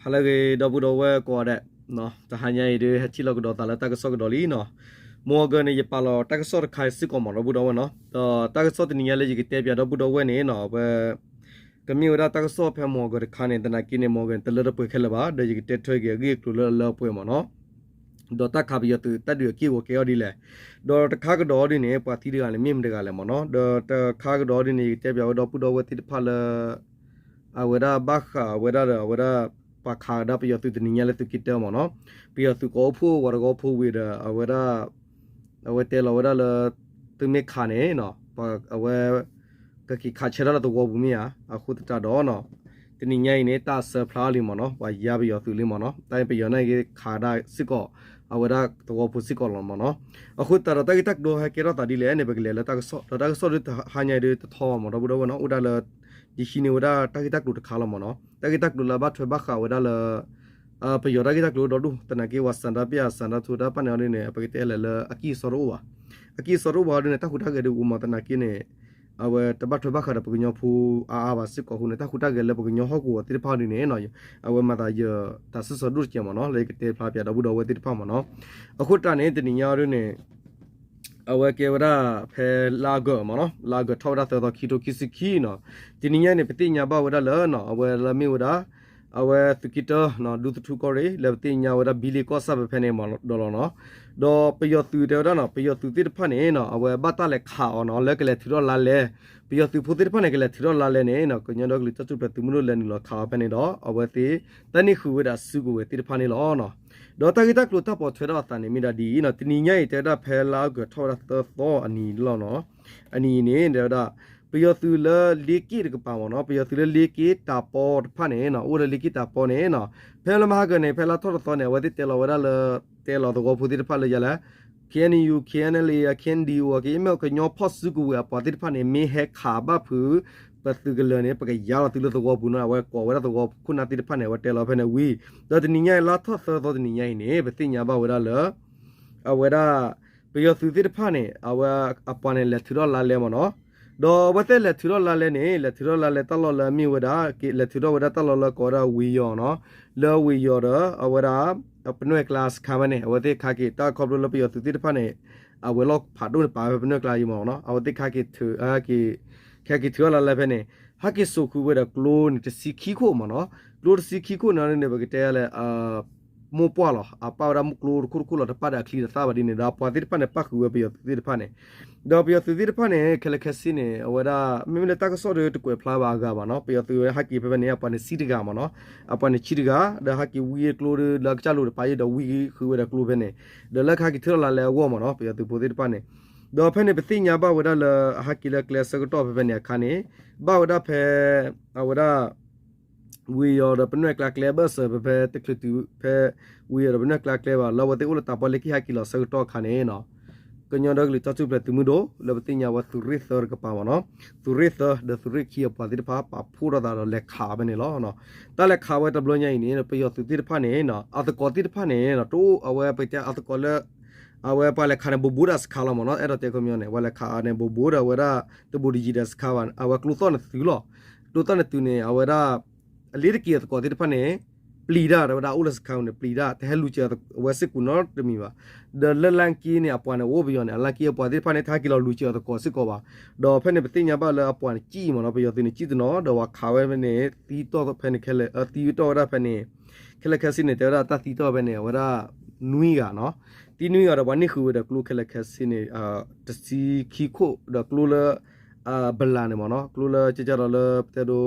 ဟါလၢအဂ့ၤ ဒီပုၢ်ဒီဝဲၢ်ကိးဂၤဒဲး, တဟါညါအံၤဒုး ဟဲထံၣ်လိာ်ကဒီးသးလၢတၢ်ကစီၣ်ကဒီးလံနီၤ. မိၢ်အီၢ်ဂၢၢ်န့ၣ် ယပာ်လီၤတၢ်ကစီၣ်တခါစ့ၢ်ကီးမး ဒီပုၢ်ဒီဝဲၢ်နီၤ. ဒီးတၢ်ကစီၣ်တနံၤညါလၢယကတဲပၠးဒီပုၢ်ဒီဝဲၢ်န့ၣ်နီၤ, အဝဲ ကမ့ၢ်ဝဲဒၣ်တၢ်ကစီၣ်ဖဲမိၢ်အီၢ်ဂၢၢ်တခါန့ၣ် သနာ်က့န့ၣ် မိၢ်အီၢ်ဂၢၢ်န့ၣ် တလၢတပှဲၤခဲလၢာ်ဘၣ်, ဒီးယကတဲထွဲက့ၤအဂ့ၢ်အကျိၤလၢအလၢအပှဲၤမးနီၤ. ဒီးတၢ်ခးပယီၤသုးတၢ်ဒုးအက့ၢ်အဂီၤကဲအီၤဒ်လဲၣ်. ဒီးတခါကဒီးဒ်န့ၣ် ပှၤသံတဂၤန့ၣ် မ့ၢ်မတဂၤလဲၣ်မးနီၤ. ဒီးတခါကဒီးဒ်န့ၣ် ယကတဲပၠးဝဲဒီပုၢ်ဒီဝဲၢ်သ့ၣ်တဖၣ်လၢ အဝဲဒၣ်ဘၣ်ဃးဝဲဒၣ်ဒီး အဝဲဒၣ် ပှၤခးကဒါပယီၤသုးတနံၤညါလၢသုးက့တၢမးနီၤ. ပယီၤသုးကီးအိၣ်ဖှိၣ်ဝဲတဂီၤဖိဝံၤဒီး အဝဲဒၣ် အဝဲတဲလီၤဝဲဒၣ်လၢ သုမ့ၢ်ခးန့ၣ်နီၤ အဝဲ ကက့ၤခးဆၢထၢၣ်လၢသဝီပူၤမ့ၢ်ဧါ. အဃိသတးဒီးနီၤ တနံၤညါအံၤန့ၣ် တၢ်အစၢဖျါလံမးနီၤ, ပှၤယါပယီၤသုးလံမးနီၤ, တၢ်ပယီၤန့ၣ်က့ၤခးဒၣ်စ့ၢ်ကီး အဝဲဒၣ်သဝီပူၤစ့ၢ်ကီးလီၤမးနီၤ. အဃိသတးဒီး တၢ်ဂ့ၢ်တၢ်ကျိၤဟဲကဲထီၣ်သးဒ်လဲၣ်န့ၣ် ပကလဲၤလၢတၢ်ကစီၣ်, ဒီးတၢ်ကစီၣ်ဒ်တဟါညါအံၤဒ်တထီမး ဒီပုၢ်ဒီဝဲၢ်နီၤ, အိၣ်ဒၣ်လၢ ယဟံးန့ၢ်ဝဲဒၣ်တၢ်ဂ့ၢ်တၢ်ကျိၤတခါလီၤမးနီၤ. တၢ်ဂ့ၢ်တၢ်ကျိၤလၢအဘၣ်ထွဲဘၣ်ဃးဝဲဒၣ်လၢ ပယီၤတၢ်ဂ့ၢ်တၢ်ကျိၤဒီဒူၣ် သနာ်က့ ပှၤစၣ်ဒၣ်ပျၢ် စၣ်ဒၣ်ထူတၢ်ပာ်န့ၣ်အီၤဒ်န့ၣ် ပကတဲလဲၣ်လၢအကံၢ်အစီတအိၣ်ဘၣ်. အကံၢ်အစီတအိၣ်ဘၣ်အီၤဒ်န့ၣ် တၢ်ဟူးတၢ်ဂဲၤဒ်အိၣ်မး သနာ်က့န့ၣ် အဝဲတဘၣ်ထွဲဘၣ်ဃးဒီးပှၤကညီဖိအါအါဘၣ်စ့ၢ်ကီးအဃိန့ၣ် တၢ်ဟူးတၢ်ဂဲၤလၢပှၤကညီဟီၣ်ကဝီၤသ့ၣ်တဖၣ်အီၤဒ်န့ၣ် အဝဲမၤသးယတၢ်စံးဆၢဒိၣ်တကဲးမးနီၤ လၢယကတဲဖျါပၠးဒီပုၢ်ဒီဝဲၢ်သ့ၣ်တဖၣ်မးနီၤ. အဃိတၢ်န့ၣ် တနံၤညါအီၤဒ်န့ၣ် အဝဲကဲဝဲဒၣ်ဖဲလါအီကူးမးနီၤ, လါအီကူးထီၣ်ဝဲဒၣ်သၢသီ ခံထိခံဆံခံနီၤ. တနံၤညါန့ၣ် ပသ့ၣ်ညါဘၣ်ဝဲဒၣ်လၢ အဝဲလၢမ့ၢ်ဝဲဒၣ် အဝဲသုးက့တၢ ဒူသထူကီၢ်ရ့ၣ် လၢပသ့ၣ်ညါဝဲဒၣ်ဘံလ့ကီၢ်ဆၣ်ဖဲဖဲန့ၣ်မးဒီးလီၤနီၤ. ဒီးပယီၤသုးတဲဝဲဒၣ်နီၤ, ပယီၤသုးသ့ၣ်တဖၣ်န့ၣ်နီၤ အဝဲဘၣ်တၢ်လဲၤခးအီၤနီၤ လၢကလဲၤထုးထီၣ်လါလဲ, ပယီၤသုးဖိသ့ၣ်တဖၣ်န့ၣ် ကလဲၤထုးထီၣ်လါလဲန့ၣ်နီၤ ကညီဒီကလုာ်တၢ်ထူၣ်ဖျဲးသုးမုၢ်ဒိၣ်လဲၤနုာ်လီၤခးအီၤဖဲန့ၣ်ဒီး အဝဲသ့ၣ် တၢ်န့ၢ်ဃုာ်ဝဲဒၣ်စုကဝဲၤသ့ၣ်တဖၣ်န့ၣ်လီၤနီၤ. ဒီးတၢ်ဂ့ၢ်တၢ်ကျိၤတၢ်ပိာ်ထွဲထီၣ်အသးန့ၣ် မ့ၢ်ဒၣ်ဒ်အံၤနီၤ, တနံၤညါအံၤ တဲဝဲဒၣ်ဖဲလါအီကူးထီၣ်ဝဲဒၣ်သၢသီအနံၤလီၤနီၤ. အနံၤအံၤန့ၣ် တဲဝဲဒၣ် ပယီၤသုးလၢလ့က့ၣ်တကပၤမးနီၤ, ပယီၤသုးလၢလ့က့ၣ်တၢ်ပီတဖၣ်န့ၣ်နီၤ, အိၣ်လၢလ့က့ၣ်တၢ်ပီန့ၣ်နီၤ, ဖဲလၢမဟါကၢန့ၣ် ဖဲလါထီၣ်တသီန့ၣ် အဝဲသ့ၣ်တဲလီၤဝဲဒၣ်လၢ တဲလီၤသဝီဖိသ့ၣ်တဖၣ်လၢယၤလဲၣ် KNU, KNLA, KNDO က့ မ့ၢ်ကညီဖီၣ်စုကဝဲၤအပှၤသ့ၣ်တဖၣ်န့ၣ် မ့ၢ်ဟဲခးဘၣ်ဖုး ပသုးကလၢၤန့ၣ် ပကယါလီၤသုလၢသဝီပူၤနီၤ, အဝဲကိးဝဲဒၣ်သဝီခိၣ်နၢ်သ့ၣ်တဖၣ်န့ၣ် အဝဲတဲလီၤဖဲန့ၣ်ဝံၤ, ဒီးတနံၤညါအံၤ လါထီၣ်သၢသီတနံၤညါအံၤန့ၣ် ပသ့ၣ်ညါဘၣ်ဝဲဒၣ်လၢ အဝဲဒၣ် ပယီၤသုးသ့ၣ်တဖၣ်န့ၣ် အဝဲအပှၤန့ၣ် လဲၤထုးထီၣ်လါလဲမးနီၤ. ဒီးအဝဲသ့ၣ်လဲၤထုးထီၣ်လါလဲန့ၣ် လဲၤထုးထီၣ်လါလဲတၢ်လီၢ်လၢအမ့ၢ်ဝဲဒၣ် လဲၤထုးထီၣ်ဝဲဒၣ်တၢ်လီၢ်လၢကိးဝဲဒၣ်ဝ့ၢ်ယီၤနီၤ, လၢဝ့ၢ်ယီၤဒီး အဝဲဒၣ် ပနွဲၢ်ကျါစခါဖဲန့ၣ် အဝဲသ့ၣ်ခးက့ၤ တၢ်ခီဖျိလၢပယီၤသုးသ့ၣ်တဖၣ်န့ၣ် အဝဲလီၢ်ဖးဒိၣ်န့ၣ် ပာ်ဝဲပနွဲၢ်ကျါအံၤမးနီၤ, အဝဲသ့ၣ်ခးက့ၤထုး ခဲက့ၤထုးထီၣ်လါလဲဖဲန့ၣ် ဟဲက့ၤစိာ်ဃုာ်ဝဲဒီးကျိန့ၣ် တဆံခံခိၣ်မးနီၤ. ကျိတဆံခံခိၣ်န့ၣ်န့ၣ် ပကတဲလဲၣ် မိၢ်ပှၢ်လီၤ, အပာ်ဝဲဒၣ်ကျိတခိၣ်တခိၣ်လီၤ, တပာ်ဒီးအချံတသၣ်ဘၣ်ဒ်န့ၣ်ဒီး အပှၤသ့ၣ်တဖၣ်န့ၣ် ပာ်ဃုာ်ဝဲပယီၤသုးသ့ၣ်တဖၣ်န့ၣ်, ဒီးပယီၤသုးသ့ၣ်တဖၣ်န့ၣ် ခဲလၢာ်ခဲဆ့န့ၣ် အဝဲဒၣ် မ့မ့ၢ်လၢတၢ်ကစီၣ်ဒီးတကွဲးဖျါဘၣ်အဂၤဘၣ်နီၤ, ပယီၤသုးဝဲဟဲက့ၤဖဲဖဲန့ၣ် အပှၤန့ၣ်ဆံတဂၤမးနီၤ, အပှၤန့ၣ်ဆံတဂၤ ဒီးဟဲက့ၤဝံကျိဒီး လၢအကစၢ်လိၤတပာ်အံၤဒီးဝံဃုာ်ဝဲဒီးကျိဖဲန့ၣ်, ဒီးလၢကဟဲက့ၤထုးထီၣ်လါလဲအဂီၢ်မးနီၤ ပယီၤသုးဖိသ့ၣ်တဖၣ်န့ၣ်, ဒီးဖဲန့ၣ် ပသ့ၣ်ညါဘၣ်ဝဲဒၣ်လၢ အဟဲက့ၤလၢကျဲဆၢကတီၢ်ဖဲဖဲန့ၣ်အခါန့ၣ် ဘၣ်ဝဲဒၣ်ဖဲ အဝဲဒၣ် ဝ့ၢ်ယီၤဒီးပနွဲၢ်ကျါကျဲဘၢၣ်စၢၤဖဲဖဲတချုးတုၤဖဲ ဝ့ၢ်ယီၤဒီးပနွဲၢ်ကျါကျဲဘၣ် လၢအဝဲသ့ၣ်အိၣ်လၢတၢ်ပီၣ်လဲၣ်က့ၣ်ဟဲက့ၤလီၤဆၢကတီၢ်အခါန့ၣ်နီၤ, ကညီဒီကလုာ်တၢ်ထူၣ်ဖျဲးသုးမုၢ်ဒိၣ် လၢပသ့ၣ်ညါဝဲသုးရ့ၣ်သၢတကပၤမးနီၤ, သုးရ့ၣ်သၢဒီးသုးရ့ၣ်ခံအပှၤသ့ၣ်တဖၣ် ပာ်ဖှိၣ်ထီၣ်သးဒီးလဲၤခးဖဲန့ၣ်လီၤ. တၢ်လဲၤခးဝဲတဘျီညါအံၤန့ၣ် ပယီၤသုးသ့ၣ်တဖၣ်န့ၣ် အသကိးသ့ၣ်တဖၣ်န့ၣ် တအိၣ်အဝဲပတဲအသကိးလၢ အဝဲပှၤလဲၤခးန့ၣ် ဘူးဘူးဒီးစခါလီၤမးနီၤ, အဲၣ်ဒိးတဲခီပညီန့ၣ် ပှၤလဲၤခးန့ၣ် ဘူးဘူးဒီးအဝဲဒၣ် တဘူးတယံၤဒီးစခါဘၣ် အဝဲကျိသီၣ်န့ၣ်သုးလီၤ. ကျိသီၣ်န့ၣ်သုးန့ၣ် အဝဲဒၣ် အလ့တက့ၤအသကိးသ့ၣ်တဖၣ်န့ၣ် ပျံၤတၢ် တဲဝဲဒၣ်အိၣ်လၢစခါန့ၣ် ပျံၤတၢ် တဟဲလူၤစၢၤအဝဲစ့ၢ်ကီးနီတမံၤဘၣ်. ဒီးလၢလၢက့န့ၣ် အပှၤန့ၣ်အိၣ်ပယီၤန့ၣ် အလၢက့အပှၤသ့ၣ်တဖၣ်န့ၣ် တဟဲက့ၤလီၤလူၤစၢၤအသကိးစ့ၢ်ကီးဘၣ်. ဒီးဖဲန့ၣ် ပသ့ၣ်ညါဘၣ်လၢအပှၤန့ၣ်စံၣ်မးနီၤ ပယီၤသုးန့ၣ်စံၣ်တနီၤ ဒီးပှၤခးဝဲဖဲန့ၣ် သံတီၢ်ဖဲန့ၣ်ခဲလၢာ် သံတီၢ်ဖဲန့ၣ်ခဲလၢာ် ခဲလၢာ်ခဲဆ့န့ၣ် တဲဝဲဒၣ်တၢ်သံတီၢ်ဖဲန့ၣ် အဝဲဒၣ် နွံဂၤနီၤ, သံနွံဂၤဒီးပှၤန့ၢ်ဃုာ်ဝဲဒီးကျိခဲလၢာ်ခဲဆ့န့ၣ် တဆံခံခိၣ် ဒီးကျိလၢ ဘလးန့ၣ်မးနီၤ ကျိလၢကကဒီးလၢပတဲဒိ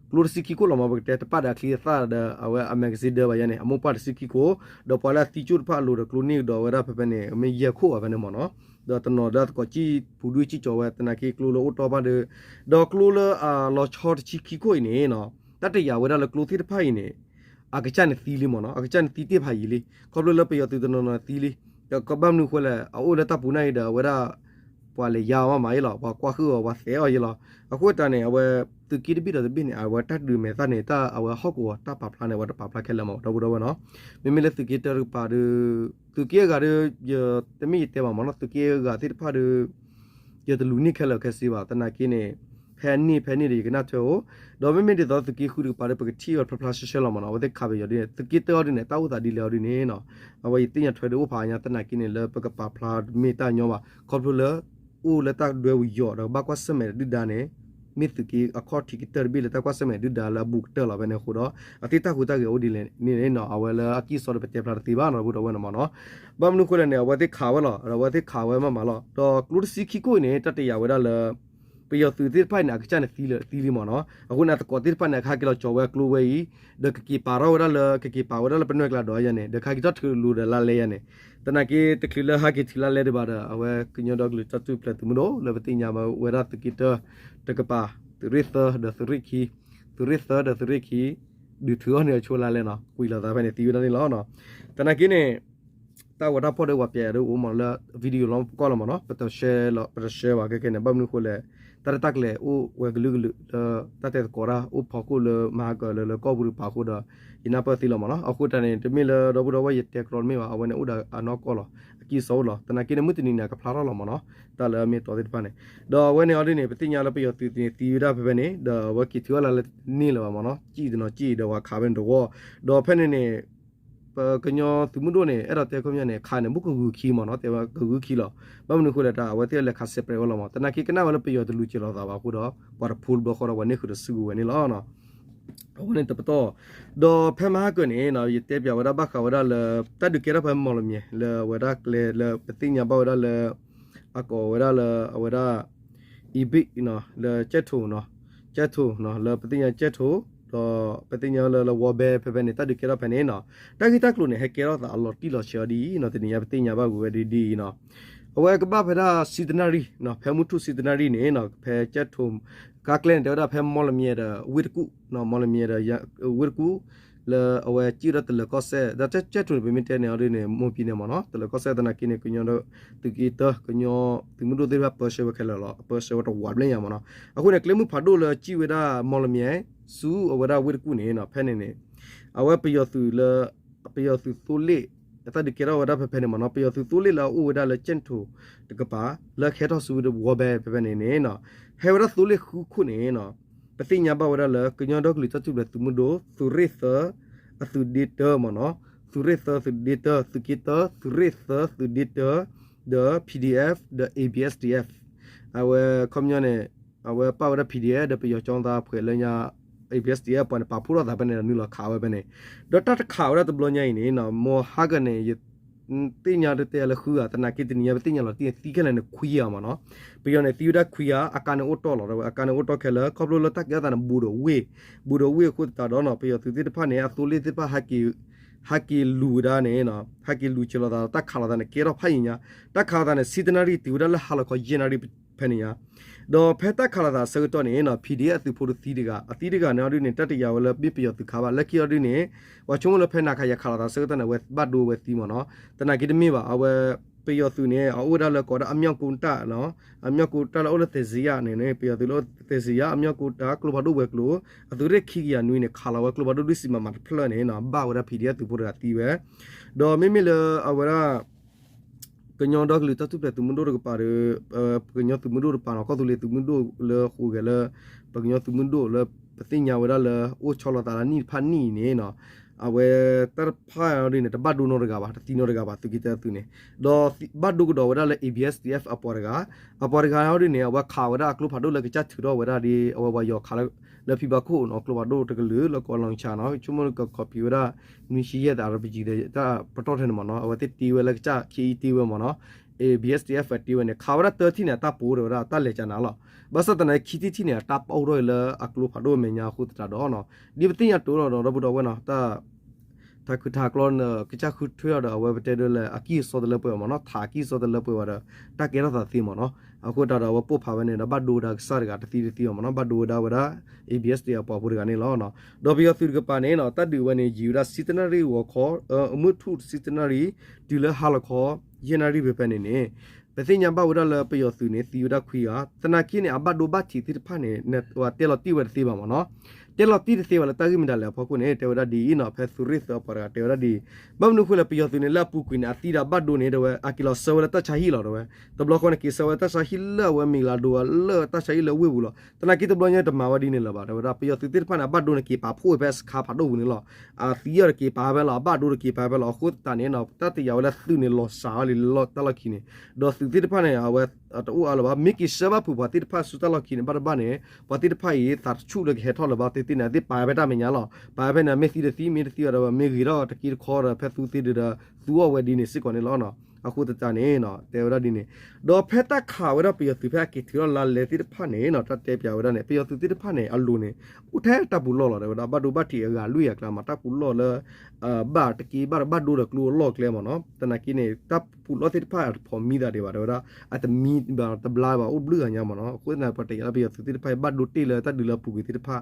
ကျိတဆံခံခိၣ်လီၤမး ပကတဲတပာ်ဒီးအချံအသၣ်ဒီး အဝဲအ magazine ဒၢးဘၣ်ယဲန့ၣ် အမိၢ်ပှၢ်တဆံခံခိၣ် ဒီးပှၤလၢအသံကၠိၣ်တဖၣ်အလိၤဒီးကျိန့ၢ်ကဒီးဝဲဒၣ်ဖဲဖဲန့ၣ် မ့ၢ်ယဲၢ်ခိၣ်ဘၣ်ဖဲန့ၣ်မးနီၤ, ဒီးတနီၤလၢအသကိးစံၣ်ပူၤဒုစံၣ်ကၠီၤဝဲ သနာ်က့ကျိလၢအိၣ်တီၢ်ဘၣ်ဒီး ဒီးကျိလၢအလီၤဆီတဆံခံခိၣ်အံၤန့ၣ်နီၤ တၢ်တယာ်ဝဲဒၣ်လၢကျိသ့ၣ်တဖၣ်အံၤန့ၣ် အကစၢ်န့ၣ်သံလံမးနီၤ အကစၢ်န့ၣ်သံတ့ၢ်ဖးယံာ်လံ ခီဖျိလၢပယီၤသုးတနီၤနီၤသံလံ ဒီးကဘၣ်မနုၤဃိလဲၣ် အအိၣ်လၢတၢ်ပူၤန့ၣ်အံၤဒီး အဝဲဒၣ် ပှၤလဲၤယါအီၤမးမးအံၤလီၤ ပှၤကွၢ်ဃုာ်အီၤ ပှၤသဲအီၤယဲလီၤ အဃိတၢ်န့ၣ် အဝဲ သုးက့တဘ့ၣ်ဒီးတဘ့ၣ်န့ၣ် အဝဲတၢ်ဒုးမဲာ်သၣ်န့ၣ် တၢ်အဝဲဟီၣ်ကဝီၤတၢ်ပာ်ဖျါန့ၣ် အဝဲတပာ်ဖျါခဲလၢာ်မး ဒီပုၢ်ဒီဝဲၢ်နီၤ မ့မ့ၢ်လၢသုးက့တၢတကပၤဒီး သုးက့အဂၤဒီး ယတမ့ၢ်ယတဲဘၣ်မးနီၤ သုးက့အဂၤသ့ၣ်တဖၣ်ဒီး ယတလူၤန့ၢ်ခဲလၢာ်ခဲဆ့ဘၣ် သနာ်က့န့ၣ် ဖဲအန့ၣ်ဖဲန့ၣ်ဒီး ယကနၣ်ထွဲအိၣ်, ဒီးမ့မ့ၢ်ဒ်သိးသုးက့ဃုတကပၤဒီး ပကထံၣ်အီၤဖျါဖျါဆှဲဆှဲလီၤမ့ၢ်နီၤ. အဝဲသ့ၣ်ခးပယီၤဒ်န့ၣ် သုးက့တၢအီၤဒ်န့ၣ် တၢ်အိၣ်သးဒ်လဲၣ်အီၤဒ်န့ၣ်နီၤ. အဝဲယသ့ၣ်ညါထွဲဒီးအိၣ်ဖးညါ သနာ်က့န့ၣ် လၢပကပာ်ဖျါတမ့ၢ်တၢ်ညီဘၣ် ခီဖျိလၢ အိၣ်လၢတၢ်ဒွဲပယီၤဒီးကဘၣ်ကွၢ်ဆၢၣ်မဲာ်ဒုၣ်ဒါန့ၣ် မ့ၢ်သုးက့အခီၣ်ထံးကတၢၢ်တဘ့ၣ်လၢတၢ်ကွၢ်ဆၢၣ်မဲာ်ဒုၣ်ဒါလၢအဘူးကတၢၢ်လီၤ. ဖဲန့ၣ်အဃိဒီး အသ့ၣ်တၢ်ဟူးတၢ်ဂဲၤအိၣ်ဒ်လဲၣ်န့ၣ်နီၤ. အဝဲလၢအကံၢ်စီဒီးပတဲဖျါတသ့ဘၣ်နီၤ ဒီပုၢ်ဒီဝဲၢ်န့ၣ်မ့ၢ်နီၤ. ဘၣ်မနုၤအဃိလဲၣ်န့ၣ် အဝဲသ့ၣ်ခးဝဲလီၤ. အဝဲသ့ၣ်ခးဝဲမးမးလီၤ. ဒီးကျိတဆံခံခိၣ်အံၤန့ၣ် တၢ်တယာ်ဝဲဒၣ်လၢ ပယီၤသုးသ့ၣ်တဖၣ်အံၤန့ၣ် အကစၢ်န့ၣ်သံလၢသံလံမ့ၢ်နီၤ. အဃိန့ၣ် အသကိးသ့ၣ်တဖၣ်န့ၣ် ကဟဲက့ၤလီၤကၠီၤဝဲအကျိဝဲအံၤ, ဒီးကက့ၤပာ်ထီၣ်ဝဲဒၣ်လၢ ကက့ၤပာ်ဝဲဒၣ်လၢပနွဲၢ်ကျါဒီးယၤန့ၣ် ဒီးကဟဲက့ၤထီၣ်ထုးလိာ်ဒီးလါလဲယၤန့ၣ်, သနာ်က့တချုးလၢဟဲက့ၤထုးလါလဲဒံးဘၣ်ဒီး အဝဲကညီဒီကလုာ်တၢ်ထူၣ်ဖျဲးသုးမုၢ်ဒိၣ် လၢပသ့ၣ်ညါဘၣ်ဝဲဒၣ်သုးက့တၢတကပၤ, သုးရ့ၣ်သၢဒီးသုးရ့ၣ်ခံ, သုးရ့ၣ်သၢဒီးသုးရ့ၣ်ခံ ဒုးထုးအီၤန့ၢ်အဆိလါလဲနီၤ, ကွံာ်လိာ်သးဖဲန့ၣ် သံဝဲဒၣ်န့ၣ်လီၤ. သနာ်က့န့ၣ် တၢ်ဂီၤတၢ်ဖီၣ်ဒီးပှၤပျဲဒ်အိၣ်မးလၢ video လီၤပကွၢ်လီၤမ့ၢ်နီၤ, ပတ share လီၤ ပတ share ဘၣ်ခဲကဲန့ၣ် ဘၣ်မနုၤအဃိလဲၣ်, တၢ်ရဲၣ်တၢ်ကျဲၤအိၣ်ဝဲကလုာ်ကလုာ်လၢ တၢ်တဲသကိးတၢ်အိၣ်ဖီခိၣ်လၢမၤဟါကၢၤလၢလၢကီၢ်ပူၤတကပၤအဃိဒီး ယနၢ်ပၢၢ်သ့လီၤမ့ၢ်နီၤ. အဃိတၢ်န့ၣ် တမ့ၢ်လၢဒီပုၢ်ဒီဝဲၢ်ယတဲကြီတမ့ၢ်ဘၣ်, အဝဲန့ၣ်အိၣ်ဒီးအနီၢ်ကီၢ်လီၤ, အကံၢ်အစီအိၣ်လီၤ. သနာ်က့န့ၣ် မုၢ်တနံၤန့ၣ် အကဖျါထီၣ်လီၤမ့ၢ်နီၤ, တၢ်လၢအမ့ၢ်အတီသ့ၣ်တဖၣ်န့ၣ်. ဒီးအဝဲန့ၣ်အီၤဒ်န့ၣ် ပသ့ၣ်ညါလၢပယီၤသုးန့ၣ်သံဝဲဒၣ်ဖဲဖဲန့ၣ် ဒီးအဝဲက့ၤထုးအီၤလါလဲန့ၢ်လၢၤဘၣ်မ့ၢ်နီၤ, စံၣ်တနီၤစံၣ်ဒီးပှၤခးဖဲန့ၣ်တဝီ, ဒီးဖဲန့ၣ်န့ၣ် ပကညီသုးမုၢ်ဒိၣ်န့ၣ် အဲၣ်ဒိးတဲခီပညီန့ၣ် ခးန့ၣ် ဘူးကဂုၤခံမ့ၢ်နီၤ, တဲဝဲကဂုၤခံလီၤ. ဘၣ်မနုၤအဃိလဲၣ် တၢ်အဝဲသ့ၣ်လဲၤခး separate ဝဲလီၤမ့ၢ်, သနာ်က့ကနၣ်ဝဲလၢပယီၤတလူၤက့ၤလိာ်သးဘၣ်အဃိဒီး ပှၤတဖိတဘျီဃီဒီး ပှၤန့ၢ်ဃုာ်ဒီးစုကဝဲၤန့ၣ်လီၤ. အဝဲန့ၣ်တပတီၢ်, ဒီးဖဲမဟါကၢၤန့ၣ် ယတဲပၠးဝဲဒၣ်ဘၣ်ဃးဝဲဒၣ်လၢ တၢ်ဒုးကဲထီၣ်ဖဲမီၢ်လမၠဲၤ လၢအဝဲဒၣ်ကျဲလၢပသ့ၣ်ညါဘၣ်ဝဲဒၣ်လၢ အကိးဝဲဒၣ်လၢအဝဲဒၣ် အံၤဘံၣ် လၢကၠဲၣ်ထိၣ်နီၤ, ကၠဲၣ်ထိၣ်နီၤ လၢပသ့ၣ်ညါကၠဲၣ်ထိၣ်, ဒီးပသ့ၣ်ညါလၢလၢဝီဘဲ ဖဲဖဲန့ၣ် တၢ်ဒုးကဲထီၣ်ဖဲန့ၣ်နီၤ, တၢ်ဂ့ၢ်တၢ်ကျိၤန့ၣ် ဟဲကဲထီၣ်သးအလီၤတံၢ်လီၤဆဲးအီၤဒ်အံၤနီၤ, တနံၤညါပသ့ၣ်ညါဘၣ်ဝဲဒ်အံၤနီၤ. အဝဲကဘၣ်ဖဲဒၣ်ဆံတနၣ်ရံၣ်နီၤ, ဖဲမုၢ်ထူၣ်ဆံတနၣ်ရံၣ်န့ၣ်နီၤ, ဖဲကၠဲၣ်ထိၣ် ကါကျဲန့ၣ် တဲဝဲဒၣ်ဖဲမီၢ်လမၠဲၤဒီးဝ့ၢ်တကူၣ်, မီၢ်လမၠဲၤဒီးဝ့ၢ်တကူၣ် လၢအဝဲစံၣ်ဝဲဒၣ်တလၢၤကီၢ်စဲၣ်, ဒီးကၠဲၣ်ထိၣ်န့ၣ် ပမ့ၢ်တဲန့ၣ်အီၤဒ်န့ၣ် မိၢ်ပံၤန့ၣ်မ့ၢ်နီၤ, တလၢၤကီၢ်စဲၣ်သနာ်က့န့ၣ် ကညီသုးက့တၢ ကညီသုးမုၢ်ဒိၣ်သ့ၣ်တဖၣ်ပၢဆှၢဝဲခဲလၢာ်လီၤ, အပၢဆှၢဝဲတဝးဘျဲၣ်ညါမ့ၢ်နီၤ. အဃိန့ၣ် ကျဲမုၢ်ဖးဒိၣ်လၢစံၣ်ဝဲဒၣ်မီၢ်လမၠဲၤ ဆူအဝဲဒၣ်ဝ့ၢ်တကူၣ်န့ၣ်နီၤ, ဖဲန့ၣ်န့ၣ် အဝဲပယီၤသုးလၢ ပယီၤသုးသိလ့ၣ် အတၢ်ဒုးကဲထီၣ်ဝဲဒၣ်ဖဲဖဲန့ၣ်မ့ၢ်နီၤ, ပယီၤသုးသိလ့ၣ်လၢအအိၣ်ဝဲဒၣ်လၢကၠဲၣ်ထိၣ်တကပၤ လၢကဟဲထီၣ်ဆူဝ့ၢ်တဝီဘဲဖဲဖဲန့ၣ်န့ၣ်နီၤ, ဟဲဝဲဒၣ်သိလ့ၣ်ဃုခိၣ်န့ၣ်နီၤ, ပသ့ၣ်ညါဘၣ်ဝဲဒၣ်လၢ ကညီဒီကလုာ်တၢ်ထူၣ်ဖျဲးသုးမုၢ်ဒိၣ် သုးရ့ၣ်သၢ အသုးဒ့တၢမ့ၢ်နီၤ, သုးရ့ၣ်သၢသုးဒ့တၢ သုးက့တၢ သုးရ့ၣ်သၢသုးဒ့တၢ ဒီး PDF ဒီး ABSDF အဝဲခီပညီန့ၣ် အဝဲပာ်ဝဲဒၣ် PDF ဒီးပယီၤကၠီသးဖှဲးလၢညါ ABSDF ပှၤန့ၣ် ပာ်ဖှိၣ်ထီၣ်သးဖဲန့ၣ်ဒီးနုာ်လီၤခးဝဲဖဲန့ၣ်, ဒီးတၢ်တခးဝဲဒၣ်တဘျီညါအံၤန့ၣ်နီၤ, မဟါကၢၤန့ၣ် ယသ့ၣ်ညါတတဲလၢဃုဂၤ သနာ်က့တနံၤညါပသ့ၣ်ညါလီၤတံၢ်သံခဲလၢာ်န့ၣ်ခွံဂၤမ့ၢ်နီၤ, ပယီၤန့ၣ်သံဝဲဒၣ်ခွံဂၤ အကါန့ၣ်အိၣ်တီၢ်လီၤ, အကါန့ၣ်အိၣ်တီၢ်ခဲလၢာ် ခီဖျိလၢတၢ်ကဲထီၣ်သးန့ၣ် ဘူးဒီးဝ့ၢ်, ဘူးဒီးဝ့ၢ်အဃိသတးဒီးနီၤ ပယီၤသုးသ့ၣ်တဖၣ်န့ၣ် အသိလ့ၣ်သ့ၣ်တဖၣ် ဟဲက့ၤလူၤဝဲဒၣ်န့ၣ် ဟဲက့ၤလူၤက့ၤလိာ်သး တၢ်ခးလိာ်သးန့ၣ် ကဲထီၣ်ဖးယံာ်ညါ, တၢ်ခးလိာ်သးန့ၣ် ဆံတနၣ်ရံၣ်တုၤဝဲဒၣ်လၢဟါလီၤခီယဲၢ်နၣ်ရံၣ်ဖဲန့ၣ်ညါ, ဒီးဖဲတၢ်ခးလိာ်သးအဆၢကတီၢ်န့ၣ်နီၤ PDF အသုးဖိတသံတဂၤ အသံတဂၤန့ၣ်အီၤဒ်န့ၣ် တၢ်တယာ်ဝဲလၢမ့ၢ်ပယီၤသုးခးဘၣ် လၢခံအီၤဒ်န့ၣ် ပှၤဆိကမိၣ်လၢဖဲနၤခးယၤခးလိာ်သးအဆၢကတီၢ်န့ၣ် အဝဲဘၣ်ဒိဝဲသံမ့ၢ်နီၤ, သနာ်က့တမ့ၢ်ဘၣ် အဝဲ ပယီၤသုးန့ၣ် အအိၣ်ဝဲဒၣ်လၢကိးဝဲဒၣ်အမြောက်ကုန်းတပ်နီၤ, အမြောက်ကုန်းတပ်လၢအိၣ်လၢသ့စံယါန့ၣ်န့ၣ် ပယီၤသုးလၢသ့စံယါ အမြောက်ကုန်းတပ် ကျိဖးဒိၣ်ဝဲၤကျိၤ အသုးရ့ၣ်ခံကယၤနွံန့ၣ် ခးလီၤဝဲကျိဖးဒိၣ်လွံၢ်ဆံ မမ တဖျၢၣ်န့ၣ်နီၤ ဘၣ်ဝဲဒၣ် PDF သုးဖိတဂၤသံဝဲ, ဒီးမ့မ့ၢ်လၢအဝဲဒၣ် ကညီဒီကလုာ်တၢ်ထူၣ်ဖျဲးသုးမုၢ်ဒိၣ်တကပၤဒီး ပကညီသုးမုၢ်ဒိၣ်တကပၤနီၤ ကီၢ်သူလ့ၤသုးမုၢ်ဒိၣ်လၢအဃိဂဲၤလၢ ပကညီသုးမုၢ်ဒိၣ်လၢ ပသ့ၣ်ညါဝဲဒၣ်လၢ အိၣ်ဆီလီၤသးလၢနံၣ်တဖၣ်နံၣ်အံၤန့ၣ်နီၤ အဝဲတၢ်တဖၣ်အီၤဒ်န့ၣ် တဘၣ်ဒိနီတဂၤဘၣ် တသံနီတဂၤဘၣ် သုးက့တၢသုးန့ၣ်, ဒီးဘၣ်ဒိကဒီးဝဲဒၣ်လၢ ABSDF အပှၤတဂၤ, အပှၤတဂၤအီၤဒ်န့ၣ် အဝဲခးဝဲဒၣ်အကျိဖးဒိၣ်လၢကစၢ်ထုးထီၣ်ဝဲဒၣ်ဒီး အဝဲပှၤယီၤခးလၢ လၢဖံဘၣ်ခိၣ်နီၤ ကျိဖးဒိၣ်တကလုာ်လၢကိးလီၤဆါနီၤ ဆိကမိၣ်ကခီးဖံးဝဲဒၣ် နွံဆံယဲၢ်သး RPG ဒီးတၢ်ပတီၢ်ထဲန့ၣ်မ့ၢ်နီၤ အဝဲသ့ၣ်တ့ဝဲလၢကစၢ် ခ့အံတ့ဝဲမ့ၢ်နီၤ ABSDF တ့ဝဲန့ၣ် ခးဝဲဒၣ်တၢထံၣ်န့ၣ် အတၢ်ပီဒီးဝဲဒၣ်တၢ်လဲၤကနၤလီၤ. ဘၣ်ဆၣ်သနာ်က့ခံထံၣ်ထံၣ်န့ၣ် အတၢ်ပီထီၣ်လၢအကျိဖးဒိၣ်အမဲာ်ညါအဃိသတးဒီးနီၤ ဒ်ပသ့ၣ်ညါတိၤလီၤဒီး ဒီပုၢ်ဒီဝဲၢ်နီၤ တၢ် ထးခုထးကျီ ကစၢ်ဃုထၢထီၣ်ဒီး အဝဲပတဲဒ်လဲၣ် အကံၢ်အစီတလၢပှဲၤဘၣ်မ့ၢ်နီၤ ထးအကံၢ်အစီတလၢပှဲၤဘၣ်ဒီး တၢ်ကဲထီၣ်သးသ့မ့ၢ်နီၤ အဃိသတးဒီး အဝဲပိၢ်ဖးဝဲန့ၣ်ဒီး ဘၣ်ဒိဝဲဒၣ်ကစၢ်တဂၤတသံတသံဘၣ်မ့ၢ်နီၤ ဘၣ်ဒိဝဲဒၣ်ဝဲဒၣ် ABSDF အပှၤဖိတဂၤန့ၣ်လီၤ. ဒီးပယီၤသုးတကပၤန့ၣ်နီၤ တၢ်ဒုးဝဲန့ၣ် ယံာ်ဝဲဒၣ်ဆံတနၣ်ရံၣ်ဂီၤခီ မုၢ်ထူၣ်ဆံတနၣ်ရံၣ် တုၤလၢဟါလီၤခီ ယဲၢ်နၣ်ရံၣ်ဖဲဖဲန့ၣ်န့ၣ် ပသ့ၣ်ညါဘၣ်ဝဲဒၣ်လၢပယီၤသုးန့ၣ် သံဝဲဒၣ်ခွံဂၤ သနာ်က့န့ၣ် အဘၣ်ဒိဘၣ်ထံးသ့ၣ်တဖၣ်န့ၣ် တဲလီၤတံၢ်ဝဲတသ့ဘၣ်မ့ၢ်နီၤ တဲလီၤတံၢ်တသ့ဘၣ်လၢတၢ်ဂ့ၢ်မတၤလဲၣ်အဖီခိၣ်န့ၣ် တဲဝဲဒၣ်ဒ်အံၤနီၤ, ဖဲသုးရ့ၣ်သၢအပှၤတဂၤတဲဝဲဒၣ်ဒ်အံၤ, ဘၣ်မနုၤအဃိလဲၣ် ပယီၤသုးန့ၣ် လၢအပူၤကွံာ်န့ၣ် အသံဒီးအဘၣ်ဒိန့ၣ် တဲဝဲ အက့ၤလီၤဆှၢဝဲလၢတၢ်ဆါဟံၣ်လီၤ တဲဝဲ, တဘျီဃီန့ၣ် က့ၤဆှၢဝဲလၢတၢ်ဆါဟံၣ်လၢအဝဲမ့ၢ်လၤဒိဝဲလၢတၢ်ဆါဟံၣ်လၢဝ့ၢ်ပူၤလီၤ. သနာ်က့တဘျီညါတမၤဝဲဒ်န့ၣ်လၢၤဘၣ် တဲဝဲဒၣ်, ပယီၤသုးသ့ၣ်တဖၣ်န့ၣ် အဘၣ်ဒိန့ၣ် က့ၤပာ်ဖှိၣ်ဝဲဖဲစခါဖးဒိၣ်ပူၤန့ၣ်လီၤ. အသံအီၤတက့ၤပာ်ဖဲလီၤ, အဘၣ်ဒိတက့ၤပာ်ဖဲလီၤ. အဃိသတးန့ၣ်နီၤ တၢ်တယာ်ဝဲလၢသုးန့ၣ် လီၤစှၤအီၤလံလၢတၢ်လီၢ်ခံန့ၣ်, ဒီးသုးသ့ၣ်တဖၣ်န့ၣ် အဝဲတအိၣ်အါလၢၤဘၣ်, မ့ၢ်က့ၤဆှၢဘၣ်ဖုးပှၤသ့ၣ်တဖၣ်ဆူတၢ်လီၢ်ခံန့ၣ် ဘၣ်တဘၣ်န့ၣ် ပှၤသ့ၣ်တဖၣ်အံၤ သးတဆူၣ်လၢကဟဲထီၣ်လၢၤဘၣ်သ့ၣ်သ့ၣ်န့ၣ် အသ့ၣ်ပာ်ဖဲတၢ်မဲာ်ညါလီၤ. ပာ်ဖဲန့ၣ် မ့ၢ်သံတသံ မ့ၢ်တသံအီၤဒီး မ့ၢ်ဂ့ၤထီၣ်တက့တခီဒီး ဖဲသူသ့ဒုးဒီး သူအီၣ်ဝဲဒ်န့ၣ်စ့ၢ်ကီးန့ၣ်လီၤ. အဃိသတးန့ၣ် တဲဝဲဒၣ်ဒ်န့ၣ်, ဒီးဖဲတၢ်ခးဝဲဒၣ်ပယီၤသုးဖဲအက့ၤထုးထီၣ်လါလဲသ့ၣ်တဖၣ်န့ၣ်နီၤ တၢ်တဲပၠးဝဲဒၣ်န့ၣ် ပယီၤသုးသ့ၣ်တဖၣ်န့ၣ် အလိၤန့ၣ် အိၣ်ထဲတၢ်ပူၤလီၢ်လီၤ တဲဝဲဒၣ်, ဘၣ်ဒိဘၣ်ထံးအဂၤလွံၢ်ဂၤအကျါမး တၢ်ပူၤလီၢ်လၢ ဘၣ်တက့ဘၣ်ဘၣ်ဒိဒီးကျိအလီၢ်အကျဲမးနီၤ. သနာ်က့န့ၣ် တၢ်ပူၤလီၢ်သ့ၣ်တဖၣ်အတဖိးမံသးဒံးဘၣ် တဲဝဲဒၣ်, အတမံဘၣ်တဘျါဘၣ် အိၣ်ဘျုးဂၤညါမးနီၤ. အဃိသတးန့ၣ် ပှၤတယာ်လၢပယီၤသုးသ့ၣ်တဖၣ်အံၤ ဘၣ်ဒိတ့ၢ်လၢတၢ်ဒုးလၢအပူၤကွံာ်သ့ၣ်တဖၣ်,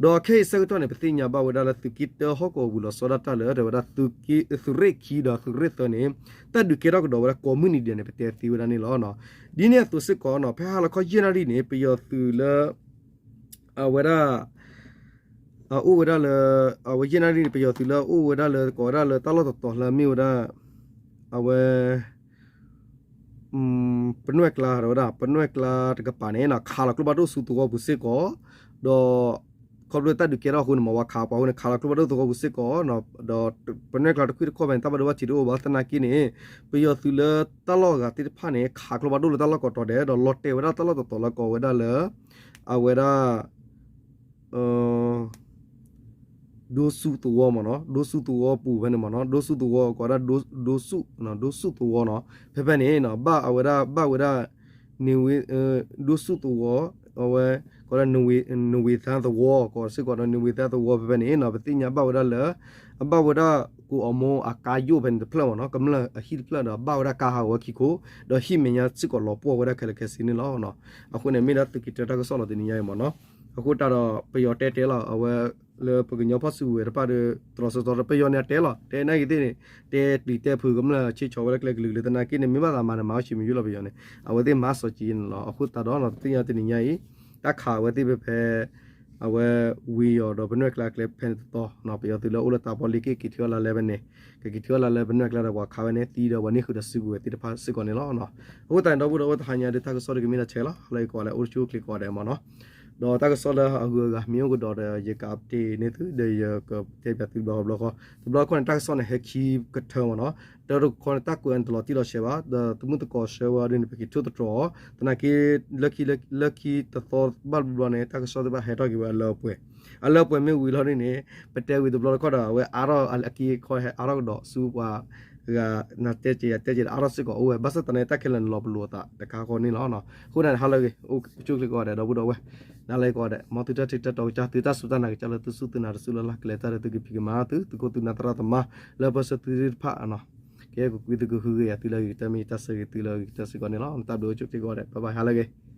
ဒီးခဲအံၤဆၢကတီၢ်န့ၣ် ပသ့ၣ်ညါဘၣ်ဝဲဒၣ်လၢသုးက့တၢဟီၣ်ကဝီၤပူၤလီၤဆီဒၣ်တၢ်လၢ တဲဝဲဒၣ် သုးရ့ၣ်ခံဒီးသုးရ့ၣ်သၢန့ၣ် တၢ်ဒုးကဲထီၣ်ကဒီးဝဲဒၣ်ကိးမုၢ်နံၤဒဲးန့ၣ် ပတဲသ့ဝဲဒၣ်န့ၣ်လီၤ. ဒ်န့ၣ်အသိးစ့ၢ်ကီးနီၤ ဖဲဟါလီၤခီယဲၢ်နၣ်ရံၣ်န့ၣ် ပယီၤသုးလၢ အဝဲဒၣ် အအိၣ်ဝဲဒၣ်လၢ အဝဲယဲၢ်နၣ်ရံၣ်န့ၣ် ပယီၤသုးလၢအအိၣ်ဝဲဒၣ်လၢ ကိးဝဲဒၣ်လၢတၢ်လီၢ်တတီၤလၢမ့ၢ်ဝဲဒၣ် အဝဲ ပနွဲၢ်ကျါ တဲဝဲဒၣ် ပနွဲၢ်ကျါတကပၤန့ၣ် ခးလီၤကျိဖးဒိၣ်ဆူသဝီပူၤစ့ၢ်ကီး, ဒီး ခီဖျိတၢ်ဒုးကဲထီၣ်အဃိန့ၣ် မ့ၢ်ဝဲခးပှၤအဃိန့ၣ် ခးလီၤကျိဖးဒိၣ်သဝီပူၤစ့ၢ်ကီး, ဒီးပနွဲၢ်ကျါတခွံၣ်တခီၣ်ဖဲန့ၣ် တၢ်ဘၣ်ဒိဘၣ်ထံးတအိၣ်ဘၣ် သနာ်က့န့ၣ် ပယီၤသုးလၢတၢ်လီၢ်အဂၤသ့ၣ်တဖၣ်န့ၣ် ခးကျိဖးဒိၣ်လၢတၢ်လီၢ်ကိးတီၤဒဲး ဒီးလီၤတဲာ်ဝဲဒၣ်တၢ်လီၢ်တတီၤလၢကိးဝဲဒၣ်လၢ အဝဲဒၣ် ဒိဆူသဝီမ့ၢ်နီၤ, ဒိဆူသဝီပူၤဖဲန့ၣ်မ့ၢ်နီၤ, ဒိဆူသဝီ ကိးဝဲဒၣ် ဒိဆူ ဒိဆူသဝီနီၤ, ဖဲဖဲန့ၣ် ဘၣ်အဝဲဒၣ် ဘၣ်ဝဲဒၣ် ဒိဆူသဝီ အဝဲ ကိးဒၣ် နဝ့ၤသါသဝီ ကိးစ့ၢ်ကီးဒီး နဝ့ၤသါသဝီဖဲဖဲန့ၣ်နီၤ ပသ့ၣ်ညါဘၣ်ဝဲဒၣ်လၢ အဘၣ်ဝဲဒၣ် ကိးအီမူအကါယိၣ်ဖဲန့ၣ်တဖျၢၣ်မ့ၢ်နီၤ, ကမျၢၢ်အဟံၣ်တဖျၢၣ်ဒီး ဘၣ်ဝဲဒၣ်ကါဟးဂီၤဝဲခံခိၣ်, ဒီးဟံၣ်မဲာ်ညါစ့ၢ်ကီးလီၤပှီၢ်ဝဲဒၣ်ခဲလၢာ်ခဲဆ့န့ၣ်လီၤ. အဃိန့ၣ် မ့ၢ်ဒၣ်သုးက့ၤတၢတၢ်ကစီၣ်လီၤတနံၤညါအံၤမ့ၢ်နီၤ, အဃိတၢ်ဒီး ပယီၤတဲတဲလီၤ အဝဲ လၢပကညီဖီၣ်စုကဝဲၤတဖၣ်ဒီး တြီၤစတြီၤ ပယီၤန့ၣ်အတဲလီၤ တဲနာ်က့ၤသ့ၣ်န့ၣ် တဲပျံၤတဲဖုးကမျၢၢ်ဆ့ဆီဝဲလၢကျဲကလုာ်ကလုာ် သနာ်က့န့ၣ် မ့ၢ်ဘၣ်သးမၤန့ၣ် မၤအီၣ်ဆံးမံၤယိၣ်လီၤပယီၤန့ၣ် အဝဲသ့ၣ်မၤစီၤကံန့ၣ်လီၤ. အဃိသတးဒီး သ့ၣ်ညါတနံၤညါအံၤ တၢ်ခးအဝဲသ့ၣ်ဖဲဖဲ အဝဲဝံၤအီၤဒီးပနွဲၢ်ကျါကျဲဖဲန့ၣ်တတီၤ ပယီၤသုးလၢအိၣ်လၢတၢ်ပီလ့ၣ်က့ၣ်က့ၤထံအီၣ်လါလဲဖဲန့ၣ် ကက့ၤထံအီၣ်လါလဲပနွဲၢ်ကျါဒီးပှၤခးဝဲန့ၣ် သံဒီးပှၤန့ၢ်ဃုာ်ဒီးစုကဝဲၤသ့ၣ်တဖၣ်စ့ၢ်ကီးန့ၣ်လီၤ. အဃိသတးန့ၣ် ဒီပုၢ်ဒီဝဲၢ်တဟါညါဒုးတၢ်ကစီၣ်ဒုးကမ့ၢ်ဒၣ်ထဲလီၤ ဟါလၢယကိးဂၤဒဲး အိၣ်ဆူၣ်အိၣ်ချ့ကိးဂၤဒဲးမ့ၢ်နီၤ, ဒီးတၢ်ကစီၣ်လၢအဂုၤအဂၤမ့ၢ်အိၣ်ကဒီးဒီး ယကupdateန့ၢ်သု ဒီးယကတဲပၠးသုတဘျီဃီဘျီဃီ, တဘျီဃီန့ၣ် တၢ်ကစီၣ်န့ၣ်ဟဲခံကထၢမ့ၢ်နီၤ, တၢ်တခီန့ၣ် တၢ်ကွဲးန့ၣ်တလီၤတံၢ်လီၤဆဲးဘၣ် ဒီးသမုၣ်သကိးဆၢဝဲဒ်န့ၣ် ပက့ၤထိၣ်သတြီၤအီၤ သနာ်က့ လၢခံတသီဘၣ်တဘျီဘျီန့ၣ် တၢ်ကစီၣ်သ့ၣ်တဖၣ်ဟဲထီၣ်က့ၤဝဲအလၢအပှဲၤ, အလၢအပှဲၤမ့ၢ်ဝံၤလီၤဒ်န့ၣ် ပတဲဝံၤတဘျီတခီၣ်ဒီး အဝဲအါထီၣ်အက့အခီဟဲအါထီၣ်ကဒီးဆူပှၤ ဂၤနၤတဲက့ၤယၤတဲက့ၤဒီးအါထီၣ်စ့ၢ်ကီးအိၣ်ဝဲ ဘၣ်ဆၣ်သနာ်က့တၢ်ခဲလၢာ်န့ၣ်လီၤပလိာ်အသးတခါဃီန့ၣ်လီၤ. အဃိန့ၣ် ဟါလၢအဂ့ၤ အိၣ်ဆူၣ်အိၣ်ချ့ကိးဂၤဒဲး ဒီပုၢ်ဒီဝဲၢ် နၤလၢကိးဂၤဒဲး မ်သုတၢ်ထံၣ်တၢ်တီကစၢ် သုတၢ်စူၢ်တၢ်နာ်ကစၢ်လၢသုစူၢ်သုနာ်တစူၢ်လၢ်လၢ် ကလဲၤတၢ်ဒီးသုကဖံးကမၤသု သုခိၣ်သုနၢ်သရၣ်သမါ လၢပၢဆှၢသုသ့ၣ်တဖၣ် ကဲကကွံသုကဟုကယာ်သုလၢအဂ့ၤကတၢၢ် မ့ၢ်ယတၢ်ဆၢဂ့ၤသုလၢအဂ့ၤကတၢၢ်စ့ၢ်ကီးန့ၣ်လီၤ. တၢ်ဘျုးအိၣ်ဆူၣ်အိၣ်ချ့ကိးဂၤဒဲး bye bye ဟါလၢအဂ့ၤ.